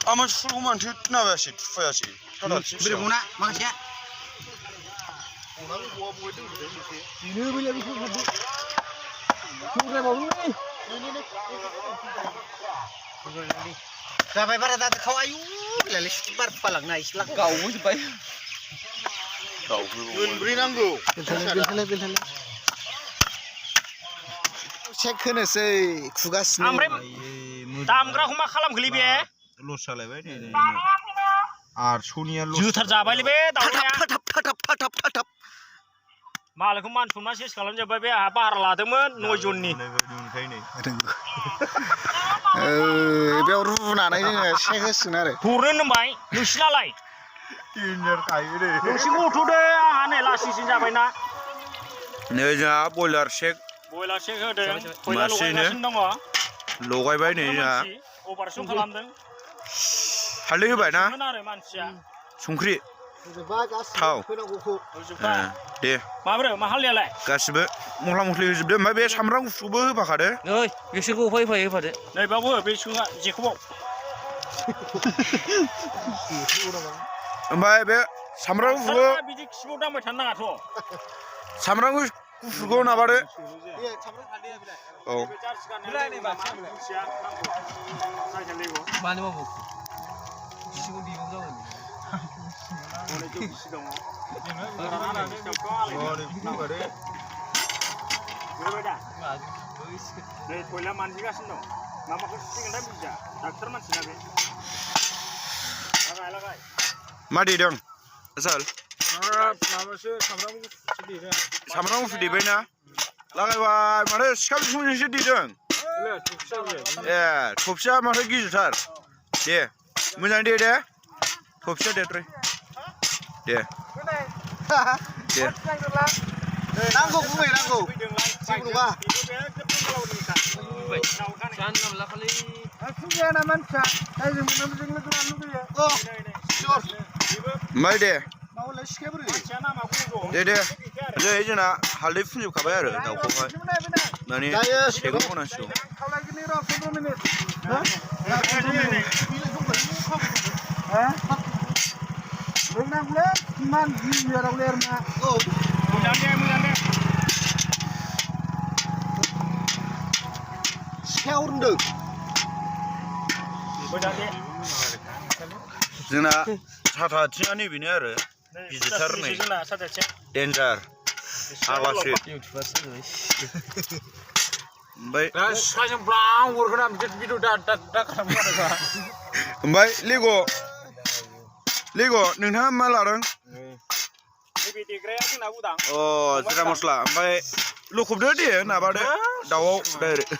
आमा सुलखौ मानोथो नाबायासै थुफायासै बेरेगौना माखासे जाबाय बारा दाखाव आयु बेलाय सुथि बार फालांना इसिला गावजोब्बाय मोनब्रै नांगौ चेक होनोसै खुगासिनो ओमफ्राय दामग्राखौ मा खालामखोलै बे लस जालायबाय नै 800निया लस जोथार जाबायलै बे दाउलाया फाथाब मालायखौ मान सनमान सेस खालामजोब्बाय बे आहा भारा लादोंमोन 9 जननि बेयाव रुनानै जोङो चेक होसिगोन आरो हरनो होनबाय नोंसिनालाय डेन्जार खायो दे नोंसिनिखौ हरथ'दो आंहा नै लासिंसिं जाबायना नै जोंहा बयलार शेक बयलार शेक होदों खयला लगायगासिनो दङ लगायबाय नै जोंहा अपारेसन खालामदों हालदै होबाय ना आरो मानसिया संख्रि थाव दे माब्रै मा हालदैयालाय गासिबो मस्ला मस्लि होजोबदो ओमफ्राय बे सामब्राम गुफुरबो होफाखादो नै बिसोरखौ होफादो नै बाबु बे सुङा जेखौबाव ओमफ्राय बे सामब्राम गुफुरखौ बिदि खिबौ दांबाय थानो नाङाथ' सामब्राम गुफुरखौ नाबादो औ टयला मानजिगासिनो दं माबाखौ सिगोनथाय बुजिया डाक्टार मानसिना बे लागाय मा देदों आसोल माबासो सामब्राम गुफुर देबाय ना लागायबाय माथो सिखा बिखुंजोंसो देदों ए थफसिया माथो गिदिरथार दे मोजां दे थफसिया देरद्राय दे नांगौ गुबै नांगौ जेबो नङा ओमफ्राय दे नै जोंना हालदै फुनजोबखाबाय आरो दाउखौहाय माने सेकआव होनांसिगौ जोंना साथा आथिङा नैबेनो आरो गिदिरथार नै डेन्जार आग्लासो ओमफ्राय लेग' नोंथाङा मा लादों अ जिरा मस्ला ओमफ्राय लखबदो दे नाबादो दाउआव डाइरेक्ट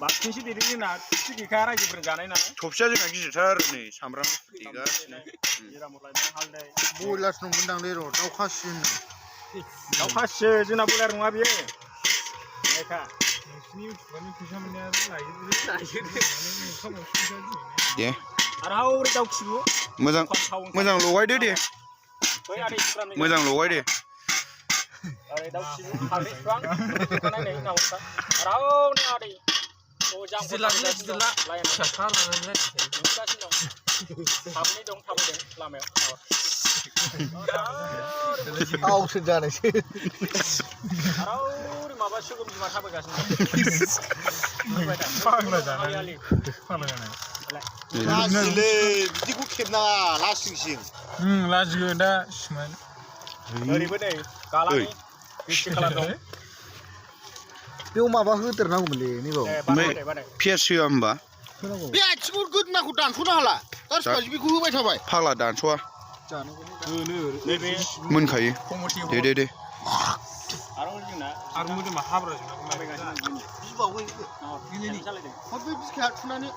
बांसिनसो देदों जोंना थुबसि गैखाया रायजोफोरजों जानाय नालाय थफसिया जोंना गिदिरथार नै सामब्राम देगासिनो बयलार नंगोनदां ले र' दाउ खासि दाउ खासिसो जोंना बयलार नङा बियो दे आरो हौरै दाउ खिबु मोजां लगायदो दे मोजां लगाय दे आवसो जानायसै माबा सुगम बिमा थाबायगासिनो लाजिलै बिदिखौ खेबनाङा लासिंसिं लाजिगोन दा सिमान ओरैबो नै गालानि बिसि खालार दं बेयाव माबा होदेरनांगौमोनलै नैबाव पियास होआ होमबा बे आथिंखौ गोदोनाखौ दानस'नो हाला गासिबो बेखौ होबाय थाबाय फाग्ला दानस'आ मोनखायो दे आरो मोदोमा हाब्रा बिबावै बे बिखाया थुनानै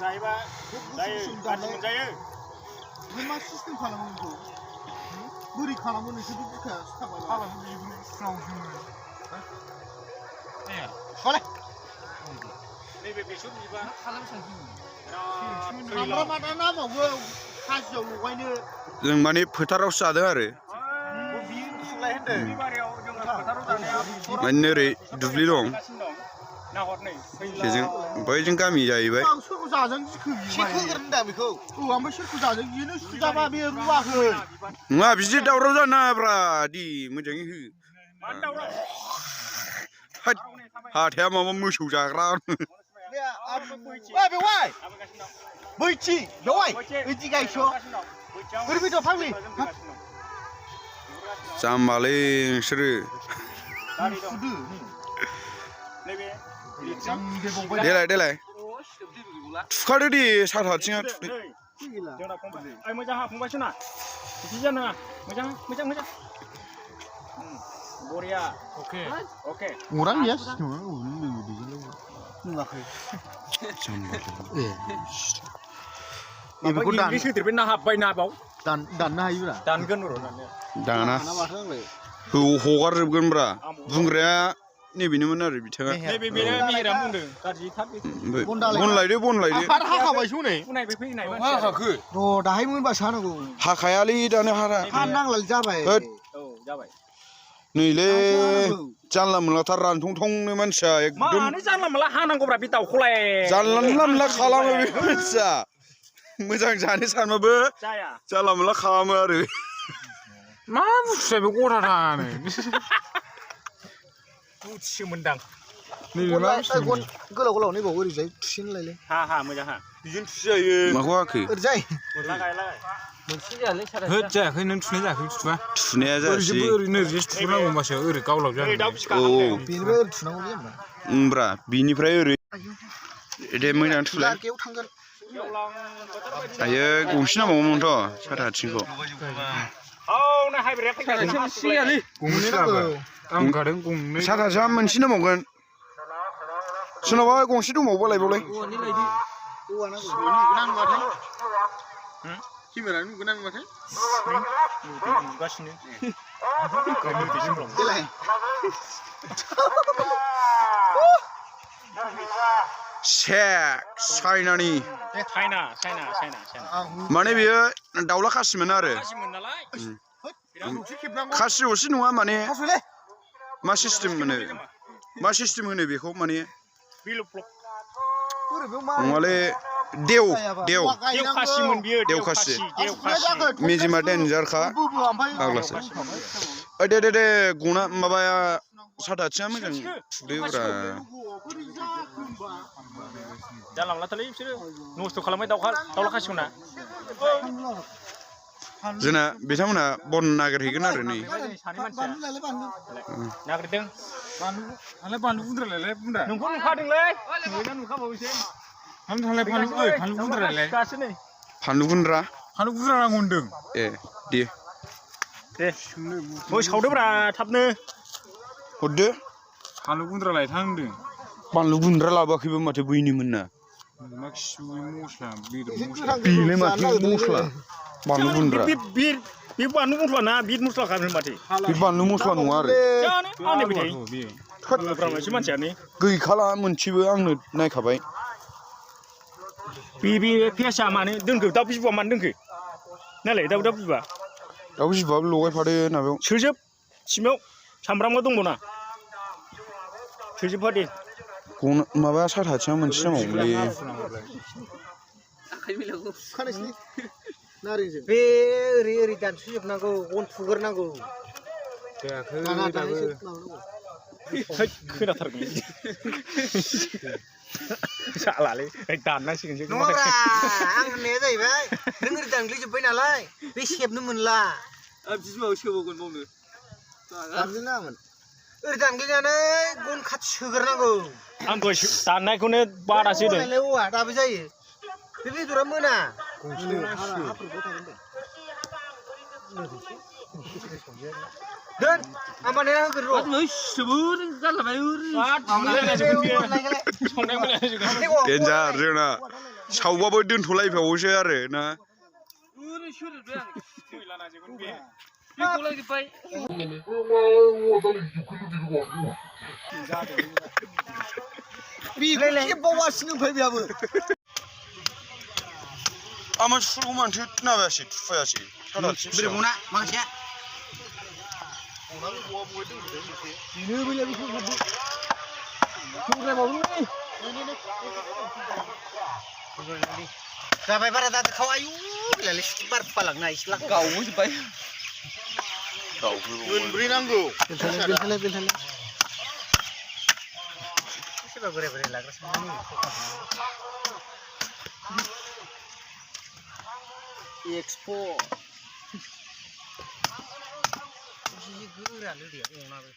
जायोबा जायो गाज्रि मोनजायो मा सिस्टेम खालामो बेखौ बोरै खालामो नोंसोर बे बिखाया नैबे बेसर बिबार जों माने फोथारावसो जादों आरो माने ओरै दुब्लि दं बेजों ओमफ्राय जों गामि जाहैबाय आं सोरखौ जाजों जिखो सेखो होनदा बेखौ औ ओमफ्राय सोरखौ जाजों बिनो सुजाबा बे रुवाखै नङा बिदि दावराव जानो नाङाब्रा दि मोजाङै हो हाथाया माबा मोसौ जाग्रा बेवाय बैथि बेवाय बैथि गायस' ओरैबायदि फाग्लि जाम्बालै नोंसोरो देलाय देलाय थुखादो दे साथा आथिङा थुदो मोजां फंबायसो ना बिदि जानाङा मोजां मोजां मोजां बरिया अके अके orang ya semua नुवाखै बेखौ दान सोदेरबाय ना हाबबाय ना बाव दाननो हायोब्रा दानगोन र' दाना हगारजोबगोन ब्रा बुंग्राया नैबेनोमोन आरो बिथाङा नैबे मेहेरा बुंदों गाज्रि थाब बन लायदो हाखाबायसो हनै फैनाय फैनाय हाखाखो र' दाहाय मोनबासो हानांगौ हाखायालै दानो हारा हानांलाय जाबाय औ जाबाय नैलै जानला मोनलाथार रानथंथंनो मानसिया एकदम मानो जानला मोनला हानांगौब्रा बे दाउखौलाय जानला मोनला खालामो बे मानसिया मोजां जानो सानबाबो जाया जानला मोनला खालामो आरो मा बुस्थुया बे गथा थाङानो बुथिसो मोनदां नैबे मा बुस्थु गोलाव नैबाव ओरैजाय थुसिनलायलै हा मोजां हा बिजों थुजायो माखौ हाखो ओरैजाय लागाय मोनसे जायालै सारा होद जायाखै नों थुनाय जायाखै थुवा थुनाया जायासै ओरैनो ओरैनो थुनांगौ होमबासो ओरै गावलाव जागोन औ बेनिफ्राय ओरै थुनांगौलै होमबा ब्रा बिनिफ्राय ओरै दे मोजां थुलाय लारकेयाव थांगोन आयो गंसे नांबावगौमोनथ' साथा आथिंखौ औ ना हाइब्रिडआ फैगासिनो सियालै गंनै नांगौ आं गादों गंनै साथा आथिङा मोनसे नांबावगोन सोरनावबा गंसे दंबावो लायबावलाय केमेरानि नुगोन आं माथो नुगासिनो सेक चाइनानि चाइना माने बेयो दाउला खासिमोन आरो खासि असे नङा माने मा सिस्टेम होनो बेखौ माने नङालै देव खासि मेजेमा देनजारखा फाग्लासो दे गना माबाया साथा आथिङा मोजां थुदोब्रा जानला मोनलाथारलै बिसोरो नस्थ' खालामबाय दाउला खासिमोना जोंना बिथांमोनहा बन नागिरहैगोन आरो नै नागिरदों बानलु गुन्द्रालाय बुन्दा नोंखौ नुखादोंलै नुखाबावैसो फानलु गुन्द्रालाय फानलु गुन्द्रा नांगौ होनदों ए दे सावदोब्रा थाबनो हरदो फानलु गुन्द्रा लायथां होनदों बानलु गुन्द्रा लाबोआखैबो माथो बैनिमोन ना मा खिबुनि मस्ला बेदर मस्ला बेलाय माथो मस्ला बानलु गुन्द्रा बे बानलु मस्ला ना बिट मस्ला खानो माथो बे बानलु मस्ला नङा आरो मानसियानो गैखाला मोनसेबो आंनो नायखाबाय बे फेसा मानो दोनखो दाउ बिबुआ मानो दोनखो नालाय दाउ बिबुआ दाउ बिबुआबो लगायफादो नाबायाव सोजोब सिमाव सामब्रामबो दंबावना सोजोबफा दे माबा साथा आथिङा मोनसे नांबावगोनलै बे ओरै दानस'जोबनांगौ गन थुग्रोनांगौ खोनाथारगोन सालालै दाननांसिगोनसो नङाब्रा आं होननाया जाहैबाय नों ओरै दानग्लिजोब्बाय नालाय बे सेबनो मोनला बिमायाव सोबावगोन बावनो दानग्लिनाङामोन ओरै दानग्लिनानै गन खाथि सोग्रोनांगौ आं दहाय दाननायखौनो बादासो होदों औवा दाबो जायो बे बेदरा मोना दोन आं बानायना होगोन र' देन्जार जोंना सावबाबो दोनथ'लायबावोसो आरो ना बावासिनो ओमफ्राय बेयाबो आमा सुलखौ मानोथो नाबायासै थुफायासै माखासेया जाबाय बारा दाखौ आयु बिलाय बार पालांनाय इस्ला गावजोब्बाय गावफोर मोनब्रै नांगौ बेलथाले सोरबा बोराय लाग्रासो एक्सपो जि गोरा लोदिया अनाबो